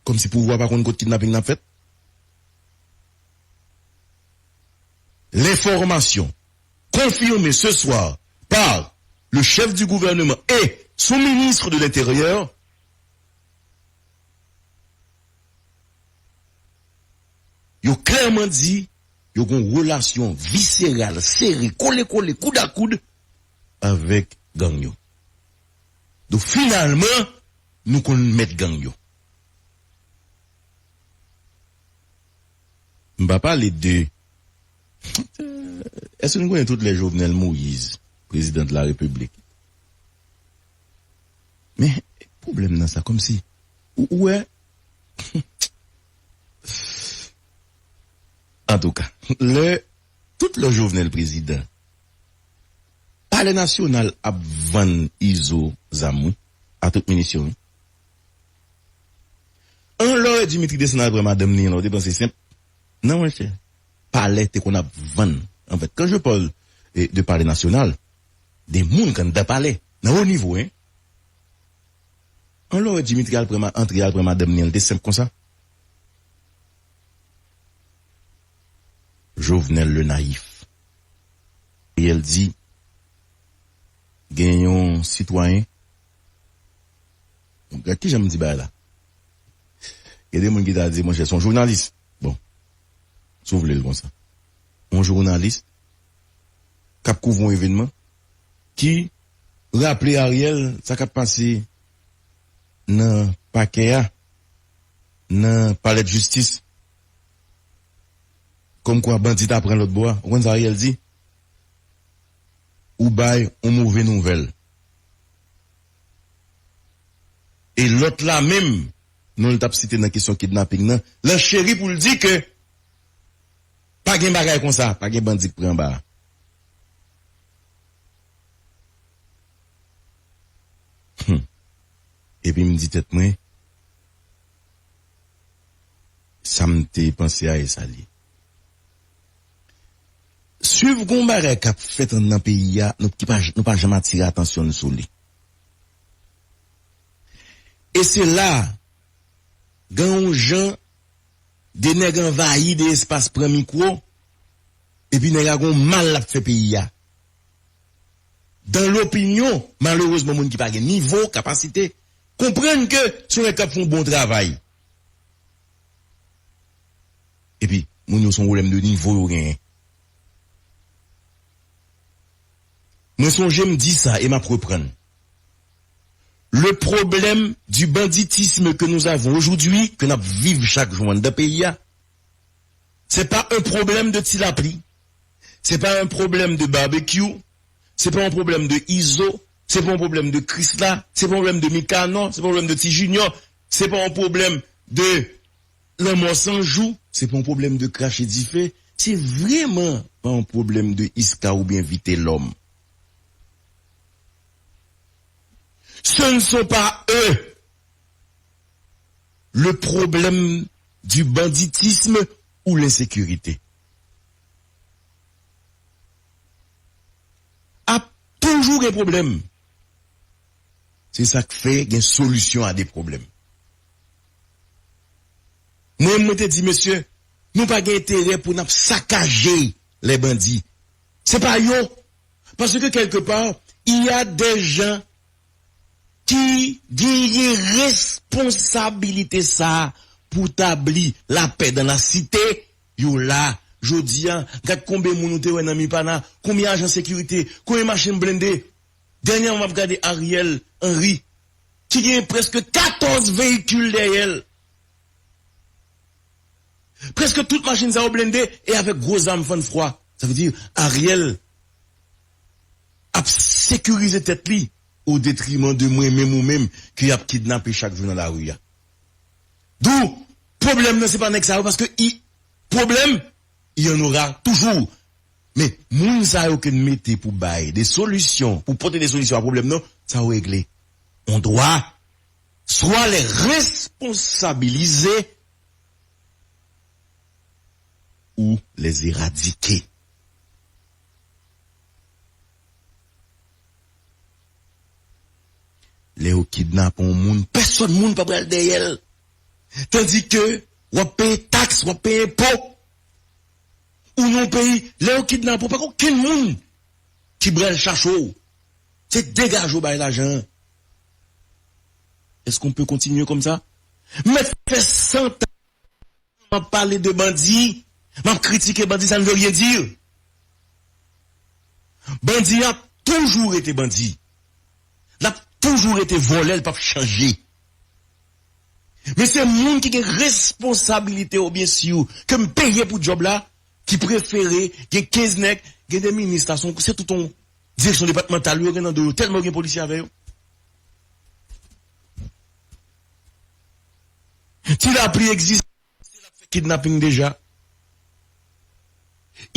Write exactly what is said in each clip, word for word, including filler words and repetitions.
Kòmsi pouvwa pa konn kot kidnaping nan ap fèt. L'information confirmée ce soir par le chef du gouvernement et sous-ministre de l'Intérieur, yo klèman di yo gen yon relasyon viseral, sere, kole kole, koud a koud avèk gang yo. Donk, finalman, nou konn mèt gang yo. M pa pale de. Èske nou konnen tout lè Jovenel Moïse, prezidan de la Repiblik? Men, pwoblèm nan sa, kòmsi, ou, ou wè, antouka, lè, tout lè Jovenel prezidan, Palè Nasyonal ap vann Izo zam, wi, a tout minis yo, wi. An lè Dimitri desann al pran madanm li an, ou te panse senp? Non, monchè. Palè te konn ap vann. En fait, quand je parle, eh, de Palais National, de moun k anndan palè, nan wo nivo, en. An lè Dimitri al pran ma-, antre al pran madanm li an, li te senp konsa? Jovenel le Naïf. Ariel di, gen yon sitwayen, gad kijan m di bagay la. Gen de moun ki ta di, monchè, se yon jounalis. Bon, si w vle l konsa. Yon jounalis k ap kouvri yon evènman ki raple Ariel sa k ap pase nan pakè a, nan palè de jistis. Kòmkwa bandi ta pran lòt bò a. Ou konn sa Ariel di? Ou bay yon move nouvèl. E lòt la menm, non l t ap site nan kesyon kidnaping nan, lan cheri pou l di ke pa gen bagay konsa, pa gen bandi k pran anba a. Hmm. Epi m di tèt mwen, sa m te panse a e sa l ye. Swiv gon bagay k ap fèt anndan peyi a, nou ki pa, nou pa janm atire atansyon n sou li. E se la, gen yon jan de nèg anvayi de espas pran mikwo, epi nèg la gon mal l ap fè peyi a. Dan lopinyon, malerezman, moun ki pa gen nivo, kapasite, konprann ke se yon nèg k ap fè yon bon travay. Epi, moun yo se yon pwoblèm de nivo yo genyen. Mwen sonje m di sa e m ap reprann. Le problème du banditisme que nous avons aujourd'hui, ke n ap viv chak jou anndan peyi a, se pa yon pwoblèm de Ti Lapli, se pa yon pwoblèm de Barbecue, se pa yon pwoblèm de Izo, se pa yon pwoblèm de Krisla, se pa yon pwoblèm de Mikanò, se pa yon pwoblèm de Ti Junior, se pa yon pwoblèm de Lanmò San Jou, se pa yon pwoblèm de krache dife, se vrèman pa yon pwoblèm de Iska oubyen Vitelòm. Ce ne sont pas eux le problème du banditisme ou l'insécurité. Ap toujou gen pwoblèm. Se sa k fè gen solisyon a de pwoblèm. Mwen, mwen te di, mesye, nou pa gen enterè pou n ap sakaje les bandits. Se pa yo. Paske, quelque part, il y a des gens ki genyen responsabilite sa a pou tabli lapè dan la site, yo la. Jodi a, gad konbyen moun ou te wè nan Mipana, konbyen ajan sekirite, konbyen machin blende. Dènyèman, m ap gade Ariel Henry, ki genyen prèske katòz veyikil dèyè l. Prèske tout machin sa yo blende e avèk gwo zam fann fwa. Sa vle di, Ariel ap sekirize tèt li o detriman de mwen menm ou menm ke y ap kidnape chak jou nan lari a. Donk, pwoblèm nan se pa nèg sa yo, paske i, pwoblèm, il y en aura toujours. Men, moun sa yo ke n mete pou bay de solisyon, pou pote de solisyon a pwoblèm nan, sa yo regle. On doit soit les responsabiliser ou les éradiquer. Lè yo kidnape yon moun, pèsòn moun pa pral dèyè l. Tandike w ap peye taks, w ap peye enpo. Ou nan yon peyi, lè yo kidnape w, pa gen okenn moun ki pral chache w. Se degaje w bay lajan an. Est-ce qu'on peut continuer comme ça? Mèt fè san tan m ap pale de bandi, m ap kritike bandi, ça ne veut rien dire. Bandi ap toujou rete bandi. L ap toujou rete vòlè, l p ap chanje. Men se moun ki gen responsabilite yo, byen si, ke m peye pou djòb la, ki prefere gen kenz nèg, gen de minis la, se tout yon direksyon depatmantal yo gen nan do yo, tèlman yo gen polisye avè yo. Ti Lapli egziste, se l ap fè kidnaping deja.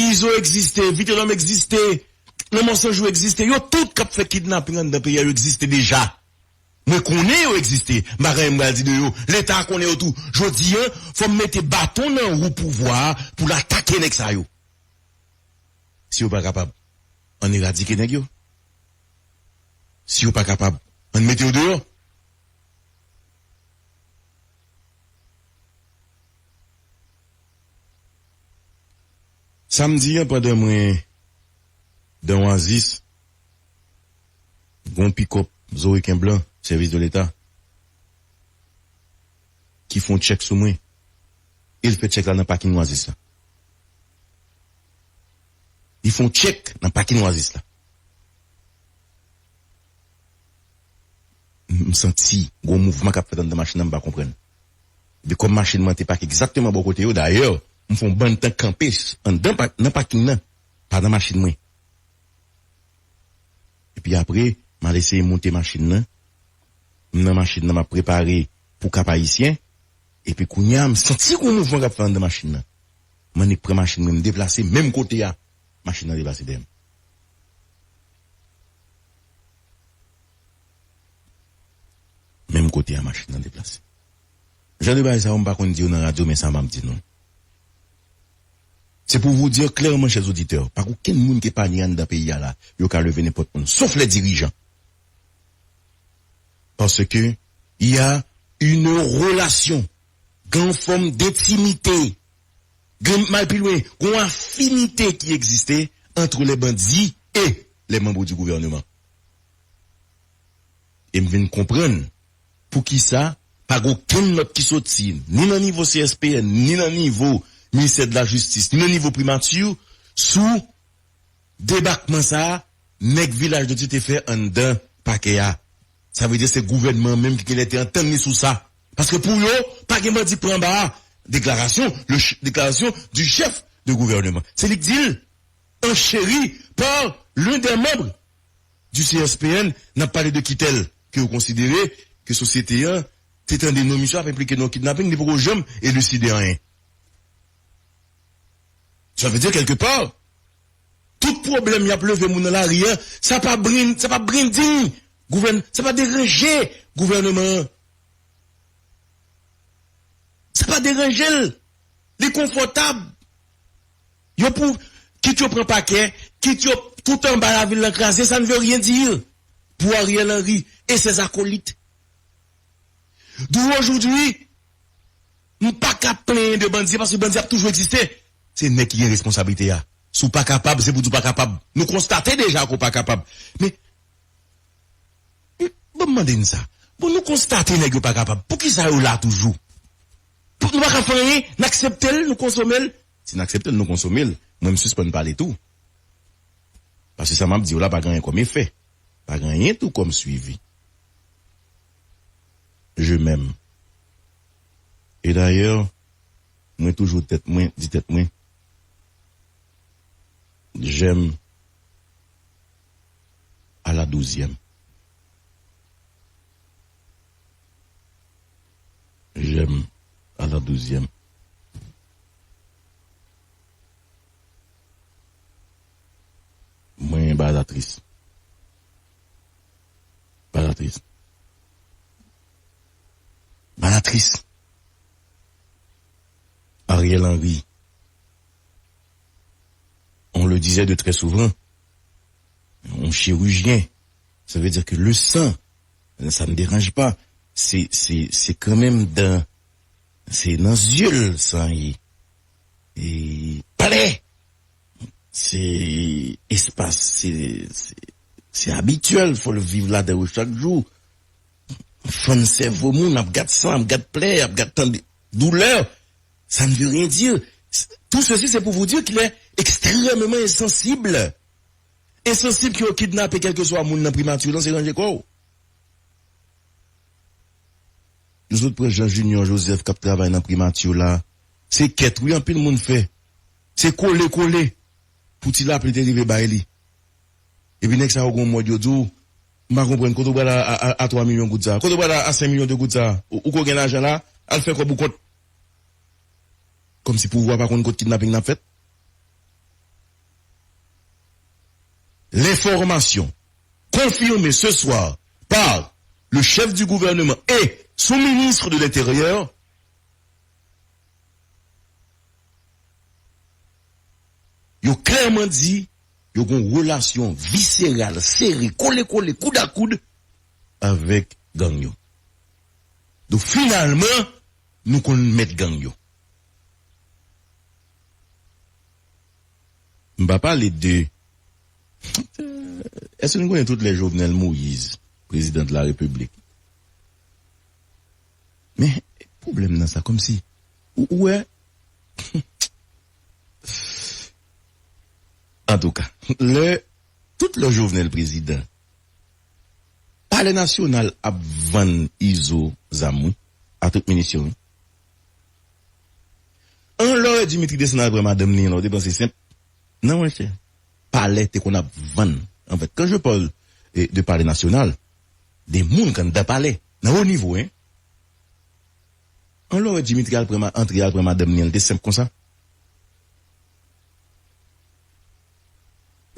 Izo egziste, Vitelòm egziste, Lanmò San Jou egziste, yo tout k ap fè kidnaping anndan peyi a, yo egziste deja. Mwen konnen yo egziste, m pa gen anyen m pral di de yo. Leta konnen yo tou. Jodi a, fò m mete baton nan wou pouvwa a pou l atake nèg sa yo. Si yo pa kapab, ann eradike nèg yo. Si yo pa kapab, ann mete yo deyò. Samdi a, pandan mwen dan Oasis, gon pikòp Zoriken blan, sèvis de leta, ki fè yon tchèk sou mwen. E l fè tchèk la nan pakin Oasis la. Li fè yon tchèk nan pakin Oasis la. M, m santi gon mouvman k ap fèt anndan machin nan, m pa konprann. Epi kòm machin mwen te pake egzakteman bò kote yo, dayè, m fè yon bann tan kanpe s-, anndan pa-, nan pakin nan, pa nan machin mwen. Epi apre, m al eseye monte machin nan. M nan machin nan, m ap prepare pou Kap Ayisyen. Epi kounye a, m santi gon mouvman k ap fèt anndan machin nan. M annik pran machin mwen, m deplase menm kote a. Machin nan deplase dèyè m. Menm kote a, machin nan deplase. Jan de bagay sa yo, m pa konn di yo nan radyo, men sa m ap di nou. C'est pour vous dire clairement, chers auditeurs, pa gen okenn moun ki epanye anndan peyi a la, yo ka leve nenpòt moun, sof lè dirijan. Parce que il y a une relation, gen yon fòm dentimite, gen, m al pi lwen, gen yon afinite ki egziste entre les bandits et les membres du gouvernement. E m vin konprann poukisa pa gen okenn nòt ki soti, ni nan nivo C S P N, ni nan nivo Ministè de la Jistis, ni nan nivo Primati, sou debakman sa a, nèg Vilaj de Dye te fè anndan pakè a. Sa vle di se gouvènman an menm ki genlè te antann li sou sa. Paske pou yo, pa gen bandi pran anba a. Déclaration, le ch-, déclaration du chef de gouvernement. Se li k di l, enchéri par l'un des membres du C S P N, n ap pale de Kitèl, ke yo konsidere ke sosyete an te tande non misye ap enplike nan kidnaping, li poko janm eliside anyen. Sa vle di, kèlke pa, tout pwoblèm y ap leve moun nan lari a, sa pa brin-, sa pa branding gouvèn-, sa pa deranje gouvènman an. Sa pa deranje l. Li konfòtab. Yo pou, kit yo pran pakè, kit yo tout anba lavil lan kraze, ça ne veut rien dire pour Ariel Henry et ses acolytes. D'où aujourd'hui, m pa ka plenyen de bandi, paske bandi ap toujou egziste. Se nèg ki gen responsablite a. Si w pa kapab, se pou di w pa kapab. Nou konstate deja ke w pa kapab. Men, ban m mande n sa. Bon, nou konstate nèg yo pa kapab. Poukisa yo la toujou? Pou nou pa ka fè anyen, n aksepte l, nou konsome l. Si n aksepte l, nou konsome l, mwen m sispann pale tou. Paske sa m ap di w la pa gen anyen kòm efè. Pa gen anyen tou kòm swivi. Je m'aime. E dayè, mwen toujou tèt mwen, di tèt mwen, j'aime à la douzième. J'aime à la douzième. Mwen bagay la tris. Bagay la tris. Bagay la tris. Ariel Henry, on le disait de très souvent, on chirurgien, ça veut dire que le sang, ça ne dérange pas. C'est, c'est, c'est quand même dans, se nan zye l san ye. E palè, se espas, se, se, se abityèl, fò l viv ladan yo chak jou. Fann sèvo moun, ap gad san, ap gad plè, ap gad tande doulè. Ça ne veut rien dire. Tout ceci, c'est pour vous dire qu'il est extrêmement insensible. Ensansib ke yo kidnape kèlkeswa moun nan primati lan, se ranje kò w. Nou sot pran Jean Junior Joseph k ap travay nan primati la. Se kèt, wi, anpil moun fè. Se kole, kole. Pou ti lapli te rive bay li. Epi nèg sa yo gon mòd yo di w, m pa konprann, kote w pral a, a, a, a twa milyon goud sa? Kote w pral a, a senk milyon de goud sa? Ou, ou ko gen lajan la, al fè kòb ou kont. Kòmsi pouvwa pa konn kot kidnaping nan ap fèt. L'information confirmée ce soir par le chef du gouvernement et sous-ministre de l'Intérieur, yo klèman di yo gon relasyon viseral, sere, kole kole, koud a koud avèk gang yo. Donk finalman, nou konn mèt gang yo. M pa pale de, èske nou konnen tout lè Jovenel Moïse, prezidan de la Repiblik? Men, pwoblèm nan sa, kòmsi, ou, ou wè, antouka, lè, tout lè Jovenel prezidan, Palè Nasyonal ap vann Izo zam, wi, a tout minisyon, wi. Anlè Dimitri desann al pran madanm li an la, ou te panse senp? Non, monchè. Palè te konn ap vann. En fait, quand je parle, eh, de Palais National, de moun k anndan palè, nan wo nivo, hein. Anlè Dimitri al pran ma-, antre al pran madanm li an, li te senp konsa.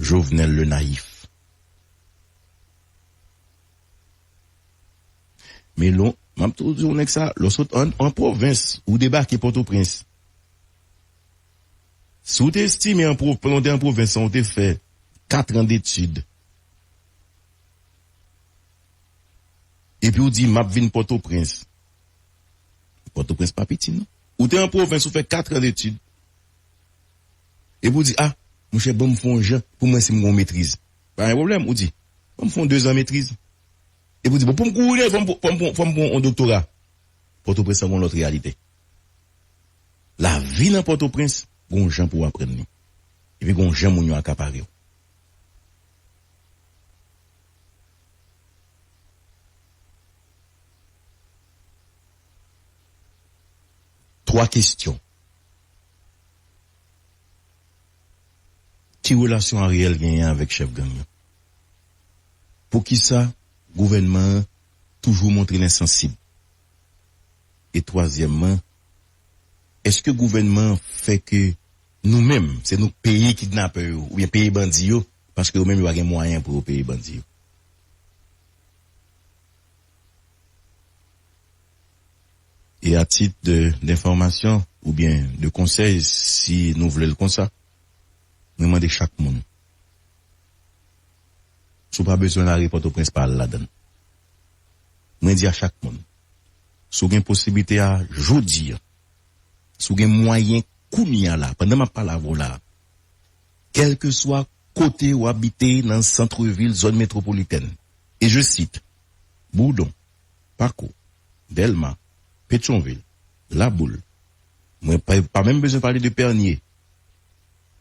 Jovenel le naïf. Men lè, m ap toujou di w nèg sa, lè w sot an, an pwovens, ou debake Pòtoprens. Si w te estime an pwov-, pandan w te an pwovens lan, w te fè kat an detid. Epi w di, "M ap vin Pòtoprens." Pòtoprens pa piti, non. Ou te an pwovens, ou fè kat an detid. Epi w di, "A, monchè, ban m fè yon jan pou m wè si m gen yon metriz." Pa gen pwoblèm, ou di, "Ban m fè yon dezan metriz." Epi w di, "Bon, pou m kouri, fò m, fò m, fò m pran yon doktora." Pòtoprens lan gon lòt reyalite. Lavi nan Pòtoprens, gon jan pou w aprann li. Epi gon jan moun yo akapare w. Twa kesyon. Ki relasyon Ariel genyen avèk chèf gang yo? Poukisa gouvènman an toujou montre l ensansib? E twazyèmman, èske gouvènman an fè ke nou menm, se nou k peye kidnapè yo, oubyen peye bandi yo, paske yo menm yo pa gen mwayen pou yo peye bandi yo? E a tit de, denfòmasyon oubyen de konsèy, si nou vle l konsa, mwen mande chak moun, si w pa bezwen lari Pòtoprens, pa al ladan l. Mwen di a chak moun, si w gen posiblite a jodi a, si w gen mwayen kounye a la, pandan m ap pale avè w la, kèlkeswa kote w abite nan sant vil, zòn metwopolitèn, e je cite, Boudon, Pako, Dèlma, Petyonvil, Laboul, mwen pa, pa menm bezwen pale de Pènye.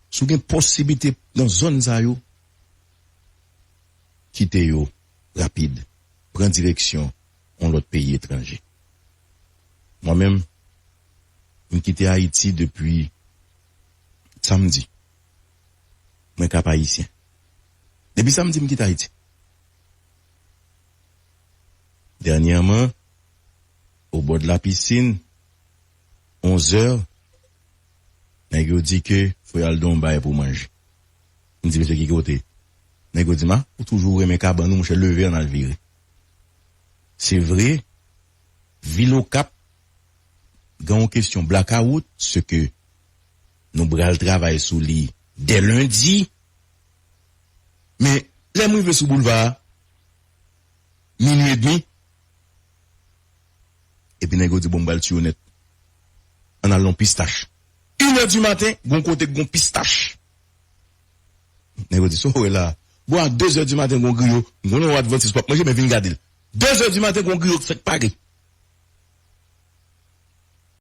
Si w gen posiblite nan zòn sa yo, kite yo rapid, pran direksyon yon lòt peyi etranje. Mwen menm, m kite Ayiti depi samdi. Mwen Kap Ayisyen. Depi samdi, m kite Ayiti. Dènyèman, au bord de la piscine, onz è, nèg yo di ke fò y al don bay pou manje. M di, "Mesye, ki kote?" Nèg yo di m, "A, ou toujou renmen kabann ou, monchè, leve, ann al vire." Se vre, vil Okap, gen yon kesyon blakawout, se ke nou pral travay sou li dè lendi, men lè m rive sou boulva a, minui edmi, epi nèg yo di, "Bon, m pral tiyo nèt." Ann al nan pistach. Inè di maten, gon kote k gon pistach. Nèg yo di, "Sa w wè la?" Bon, a dezè di maten, gon griyo. M konnen w advantis w ap manje, men vin gade l. Dezè di maten, gon griyo k fèk pare.